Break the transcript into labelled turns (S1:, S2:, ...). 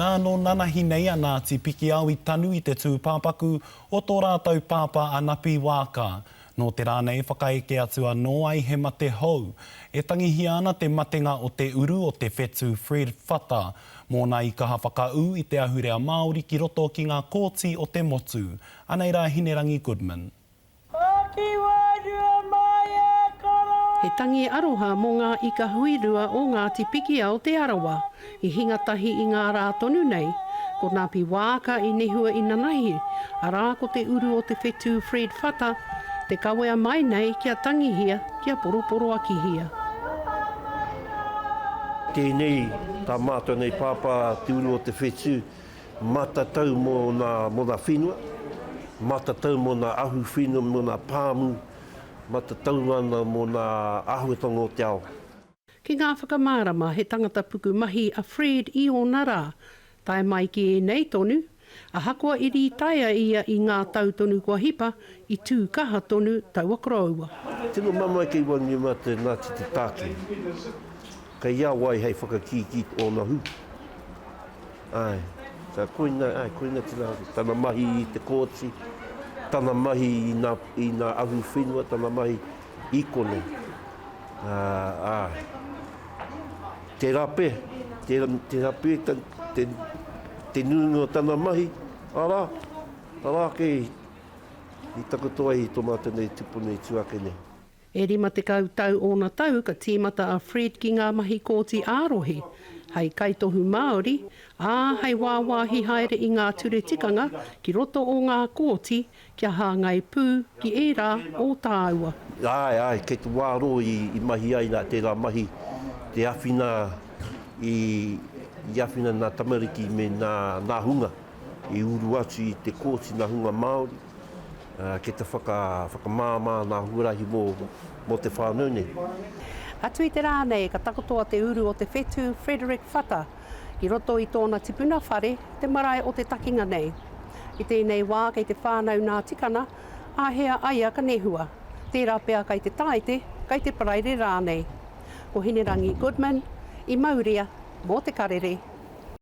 S1: Nā, nō nanahi nei a Ngāti Pikiao i tanu i te tūpāpaku o tō rātou pāpā a Napi Waaka. Nō te rā nei whakaeke atu anō ai he mate hou. E tangihia ana te matenga o te uru o te whetū Fred Whata, mōna i kaha whakaū i te ahurea Māori ki roto ki ngā kōti o te motu. Anei rā Hinerangi Goodman.
S2: Hoki wairua mai e koro e.
S3: He tangi aroha mō ngā ika huirua o Ngāti Pikiao Te Arawa i hinga tahi i ngā rā tonu nei, ko Napi Waaka i nehua i nanahi, arā ko te uru o te whetū Fred Whata, te kawea mai nei kia tangihia, kia poroporoakihia.
S4: Tēnei tā mātou nei pāpā te uru o te whetū Matatau mō nā, mō nā whenua, matatau mō nā ahu whenua, mō nā pāmu, matatau ana mō nā āhuatanga o te ao.
S3: Ki ngā whakamārama he tangata puku mahi a Fred i ōna rā, tae mai ki ēnei tonu, ahakoa i rītaia ia i ngā tau tonu kua hipa, i tū kaha tonu taua koroua.
S4: Tino mamae kei Wangiuma te Ngāti Te Tāke. Kei a wai hei whakakīkī ōna hū. Āe, ka koina, āe, koina tana, tana mahi i te kōti, tana mahi i nā, i nā ahu whenua, tana mahi i konei. Ā, āe. Tērā pea, tērā, tērā pea te, te, te nuinga o tana mahi, arā, arā ake i takoto ai i tō mātou nei tupuna i tū ake nei.
S3: E 50 tau ōna tau ka tīmata a Fred ki ngā mahi kōti ā-rohe, hei kaitohu Māori, ā, hei wāwāhi haere i ngā ture tikanga ki roto o ngā kōti kia hāngai pū ki ērā o tāua.
S4: Āe, āe, kei te wā rō i mahi ai nā tērā mahi te awhina i, i awhina nā tamariki me nā, nā hunga i uru atu i te kōti nā hunga Māori. Ki te whakamāmā ngā huarahi mō te whānau nei.
S3: Atu i te rā nei ka takoto a Te Uru o te Whetū Frederick Whata i roto i tōna tipuna whare, te marae o te takinga nei. I tēnei wā kei te whānau nā tikana, āhea aia ka nehua. Tērā pea kai te Tāite, kai te Paraire rānei. Ko Hinerangi Goodman, i mauria, mō Te Karere.